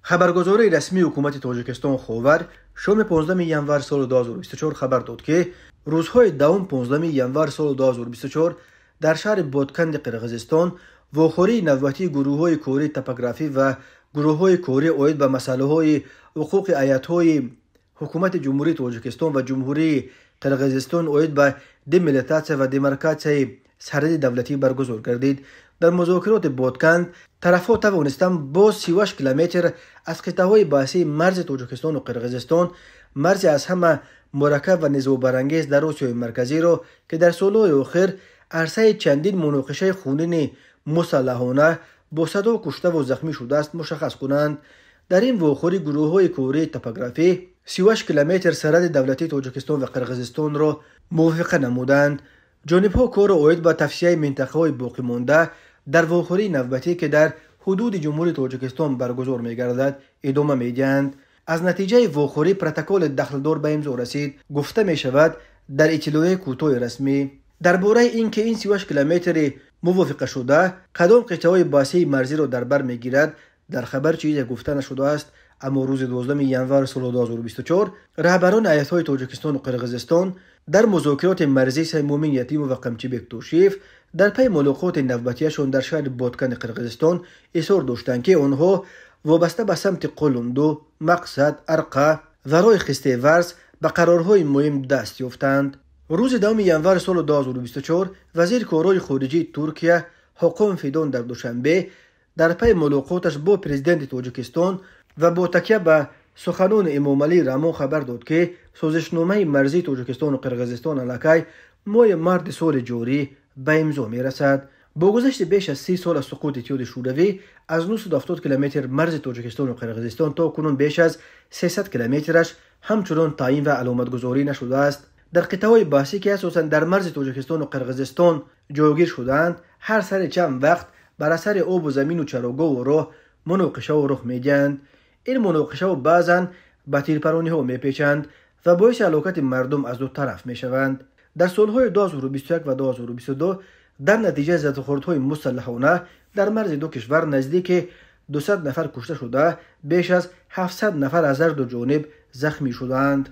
Хабаргузории расмии ҳукумати Тоҷикистон Ховар шоми 15 январ соли 2024 хабар дод, ки рӯзҳои 10-15 январ соли 2024 дар шаҳри Ботканди Қирғизистон вохӯрии навбатии гурӯҳҳои кории топографӣ ва гурӯҳҳои корӣ оид ба масъалаҳои ҳуқуқи ҳайатҳои ҳукумати Ҷумҳурии Тоҷикистон ва Ҷумҳурии Қирғизистон оид ба демилитатсия ва демаркатсияи сарҳади давлатӣ баргузор гардид. Дар музокироти Ботканд тарафҳо тавонистанд боз 38 километр аз қитъаҳои баҳсии марзи Тоҷикистону Қирғизистон, марзи аз ҳама мураккаб ва низоъбарангез дар Осиёи Марказиро, ки дар солҳои охир арсаи чандин муноқишаи хунини мусаллаҳона бо садо куштаву захмӣ шудааст, мушаххас кунанд. Дар ин вохӯрӣ гурӯҳҳои кории топографӣ 38 километр сарҳади давлатии Тоҷикистон ва Қирғизистонро мувофиқа намуданд. Ҷонибҳо корро оид ба тавсияи минтақаҳои боқимонда дар вохӯрии навбатӣ, ки дар ҳудуди Ҷумҳурии Тоҷикистон баргузор мегардад, идома медиҳанд. Аз натиҷаи вохӯрӣ протоколи дахлдор ба имзо расид, гуфта мешавад дар иттилоияи кӯтоҳи расмӣ. Дар бораи ин ки ин 38 километри мувофиқашуда кадом қитъаҳои баҳсии марзиро дар бар мегирад, дар хабар чизе гуфта нашудааст. Аммо рӯзи 12 январ соли 2024 раҳбарони ҳайатҳои Тоҷикистону Қирғизистон дар музокироти марзӣ Саймумин Ятимов ва Қамчибек Тошиев дар пайи мулоқоти навбатияшон дар шаҳри Боткани Қирғизистон изҳор доштанд, ки онҳо вобаста ба самти Қулунду, Мақсад, Арқа ва роҳи Хистеварз ба қарорҳои муҳим даст ёфтанд. Рӯзи 10 январ соли 2024 вазири корҳои хориҷии Туркия Ҳоқон Фидон дар Душанбе дар пайи мулоқоташ бо президенти Тоҷикистон ва бо такя ба суханони Эмомалӣ Раҳмон хабар дод, ки созишномаи марзии Тоҷикистону Қирғизистон аллакай моҳи марти соли ҷорӣ ба имзо мерасад. Бо гузашти беш аз 30 сол аз суқути Иттиҳоди Шӯравӣ аз 970 километр марзи Тоҷикистону Қирғизистон то кунун беш аз 300 километраш ҳамчунон таъин ва аломатгузорӣ нашудааст. Дар қитъаҳои баҳсӣ, ки асосан дар марзи Тоҷикистону Қирғизистон ҷойгир шудаанд, ҳар сари чанд вақт бар асари обу замину чарогоҳу роҳ муноқишаҳо рух медиҳанд. Ин муноқишаҳо баъзан ба тирпарониҳо мепечанд ва боиси ҳалокати мардум аз ду тараф мешаванд. Дар солҳои 2021 ва 2022 дар натиҷаи задухӯрдҳои мусаллаҳона дар марзи ду кишвар наздики 200 нафар кушта шуда, беш аз 700 нафар аз ҳар ду ҷониб захмӣ шудаанд.